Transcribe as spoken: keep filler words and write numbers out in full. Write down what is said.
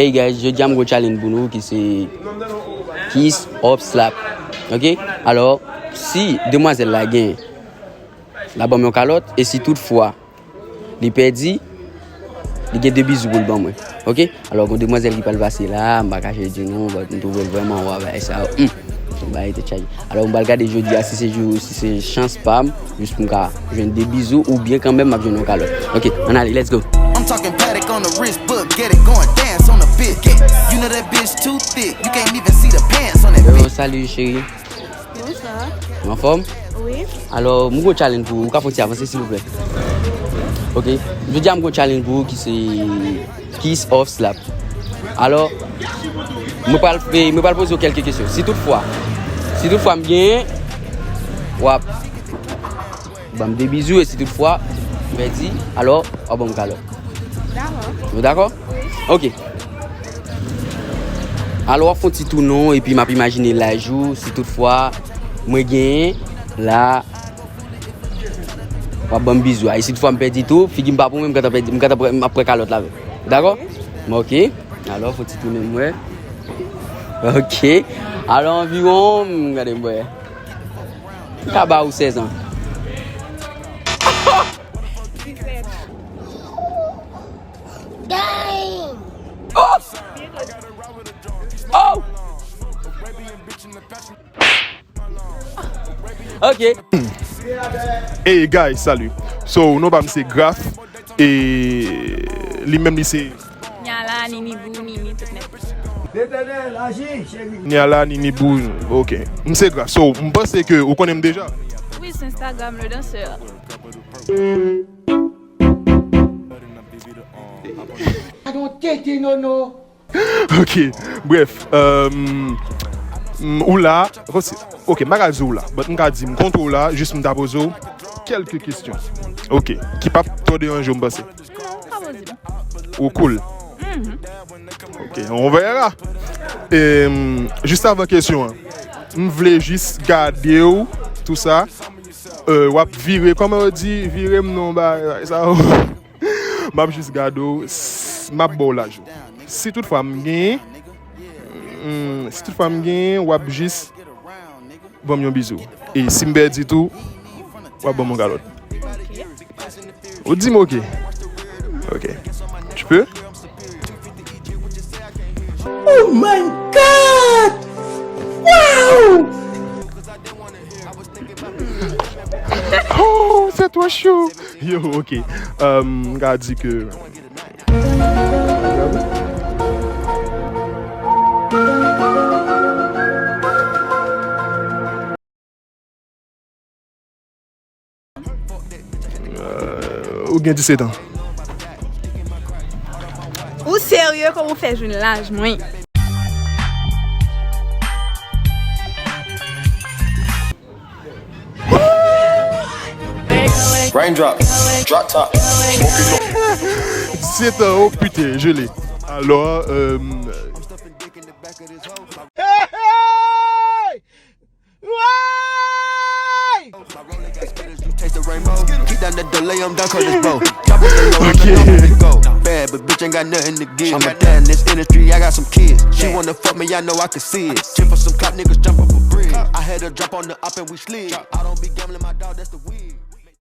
Hey guys, jodi a m gon challenge pou nou ki se Kiss or Slap. Ok? Alò, si demwazèl la gen, l a ban m yon kalòt, e si toutfwa li pèdi, li gen de bizou pou l ban mwen. Ok? Alò, gon demwazèl ki pral pase la, m pa kache di nou, but m twouve l vrèman wa bagay sa yo. Hmm. Yon bagay tèt chaje. Alò, m pral gade jodi a si se jou, si se chans pa m, jis pou m ka jwenn de bizou, oubyen kanmenm m ap jwenn yon kalòt. Ok, ann ale, let's go. I'm talking Patek on the wrist, book, get it going, dance on the bitch. You know that bitch too thick, you can't even see the pants on that bitch. Yo, salut chérie. Bonsoir. Ou anfòm? Wi. Alò, m gon challenge pou ou. Ou ka fè yon ti avanse, silvouplè? Ok. Jodi a, m gon challenge pou ou ki se Kiss or Slap. Alò, mwen pral fè, mwen pral poze w kèlke kesyon. Si toutfwa, si toutfwa m genyen, w ap ban m de bizou, e si toutfwa m pèdi, alò, w ap ban m kalòt. Dakò. Nou dakò? Wi. Ok. Alò, w ap fè yon ti tou non, epi m ap imajine laj ou, si toutfwa mwen genyen, la, w ap ban m bizou a. E si toutfwa m pèdi tou, figi m pa pou mwen, m gentan pèdi, m gentan pran, m ap pran kalòt la avè w. Dakò? Ok. Alò, fè yon ti tou non m wè. Ok. Alò, anviwon, m gade m wè. M ka ba ou sèz an. Dang! Oh! Oh! Ok. Hey guys, salut. So, non pa m se Graf e li menm li se Nyala, Nini Bou, Nini tout nèt. Letènèl, aji, cheri. Nyala, Nini Bou, ok. M se Graf. So, m panse ke ou konnen m deja. Wi, sou Instagram, le danseur. I don't take it, no, no. Ok, bref, euh, m, ou la, ok, m pa ka di ou la, but m ka di m kontre ou la, jis m ta poze w kèlke kesyon. Ok, ki p ap twò deranje w, m panse. Non, ou ka poze m. Ou cool. Mhm. Ok, on verra. E, m, jis avan kesyon an, m vle jis gade w, tou sa, euh, w ap vire, kòman yo di, vire m non, ba, sa, m ap jis gade w, s-, m ap ba w laj ou. Si toutfwa m genyen, hmm, si toutfwa m genyen, w ap jis ban m yon bizou. E si m pèdi tou, w ap ban m yon kalòt. Ou di m ok. Ok. Tu peux? Oh my God! Wow! Oh, c'est trop chaud! Yo, ok. Euh, m ka di ke Euh, ou gen disèt an. Ou serye? Kòman w fè jwenn laj mwen? Raindrop, drop top, smoking. Disèt an, oh putain, je l'ai. Alors, euh, Hey, hey! Why? Taste the rainbow. Keep down the delay, I'm done, call this bow. Drop it low, I'm the go. Bad, but bitch ain't got nothing to give. I'm a dad in this industry, I got some kids. She wanna fuck me, I know I can see it. Ten for some clout, niggas jump off a bridge. I had her drop on the up and we slid. I don't be gambling, my dog, that's the wig.